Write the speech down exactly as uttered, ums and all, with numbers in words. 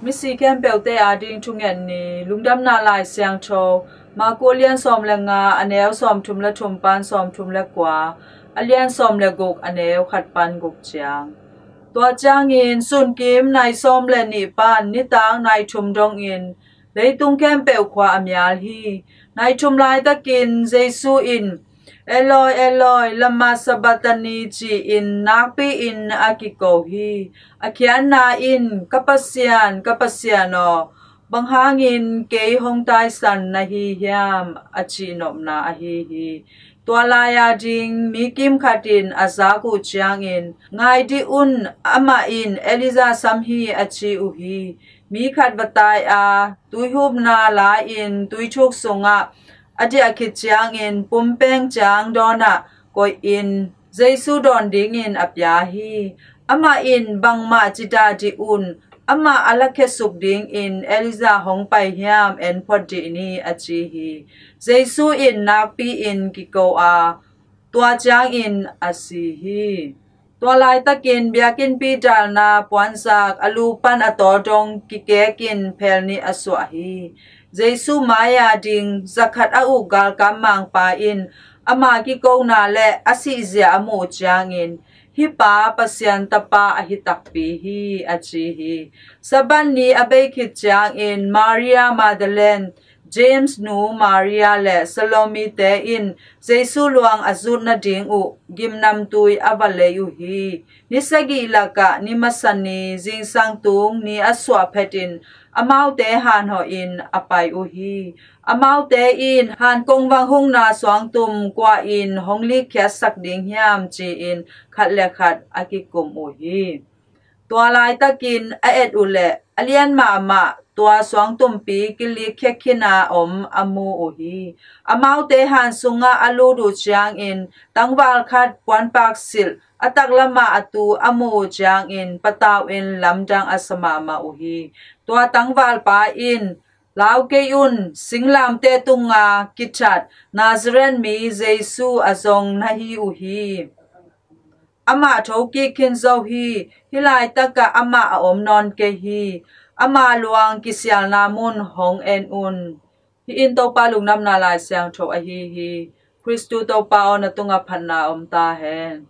Misi khempeuhte ading thunget ni. Lungdamna Lai Siangtho Marku a lian sawm le nga, a neu sawmthum le thum pan sawmthum le kua, a lian sawm le guk, a neu khat pan guk ciang. Tua ciangin sunkim nai sawm le nih pan nitak nai thum dongin leitung khempeuh khua a mial hi. Nai thum laitakin Jesu in, "Eloi, Eloi, lama sabachthani?" ci-in nakpi-in a kiko hi. A khiatna in, "Ka Pasian, ka Pasian aw, bang hangin kei hong taisan na hi hiam?" a cihnopna ahi hi. Tua lai-a ding mi kimkhat in a zak uh ciangin, "Ngai dih un, amah in Elijah sam hi," a ci uh hi. Mi khat va tai-a, tuihupna la-in tuithuk sungah a diah khit ciangin pumpeng ciang dawnah koihin Jesu dawn dingin a pia hi. Amah in, "Bangmah ci ta dih un, amah a lakhiasuk dingin Elijah hong pai hiam en phot dih ni," a ci hi. Jesu in nakpi-in kiko a, tua ciangin a si hi. Tua laitakin biakinnpi dalna puanzak a lu pan a taw dong kikekin phel nih a suah hi. Jesu mai-a ding zakhat a uk galkap mangpa in ama kikona le a sihzia a muh ciangin, "Hih pa Pasian Tapa ahi takpi hi," a ci hi. Sabbath ni a bei khit ciangin Maria Magdalene, James nu Maria le Salome-te in Jesu luang a zut nading uh gimnamtui a va lei uh hi. Ni sagih lakah ni masa ni zingsang tung ni a suah phetin amaute hanhawhin a pai uh hi. Amaute in, "Han kongvang hukna suangtum kua in hong likkhiatsak ding hiam?" ci-in khat le khat a kikum uh hi. Tua laitakin a et uh leh a lian mahmah tua suangtumpi kilikkhiat khin a om a mu uh hi. Amaute han sungah a lut uh ciangin tangval khat puanpak silh a taklamah a tu a mu uh ciangin patau-in lamdang a sa mahmah uh hi. Tua tangvalpa in, "Lau kei un, singlamteh tunga kithat Nazareth mi Jesu a zong na hi uh hi. Amah thokik khin zo hi. Hih laitakah amah a om nawn kei hi. Ama luang kisialna mun hong en un." Hih in Topa Lungdamna Lai Siangtho ahi hi. Khristu Topa aw, na tungah phatna om ta hen.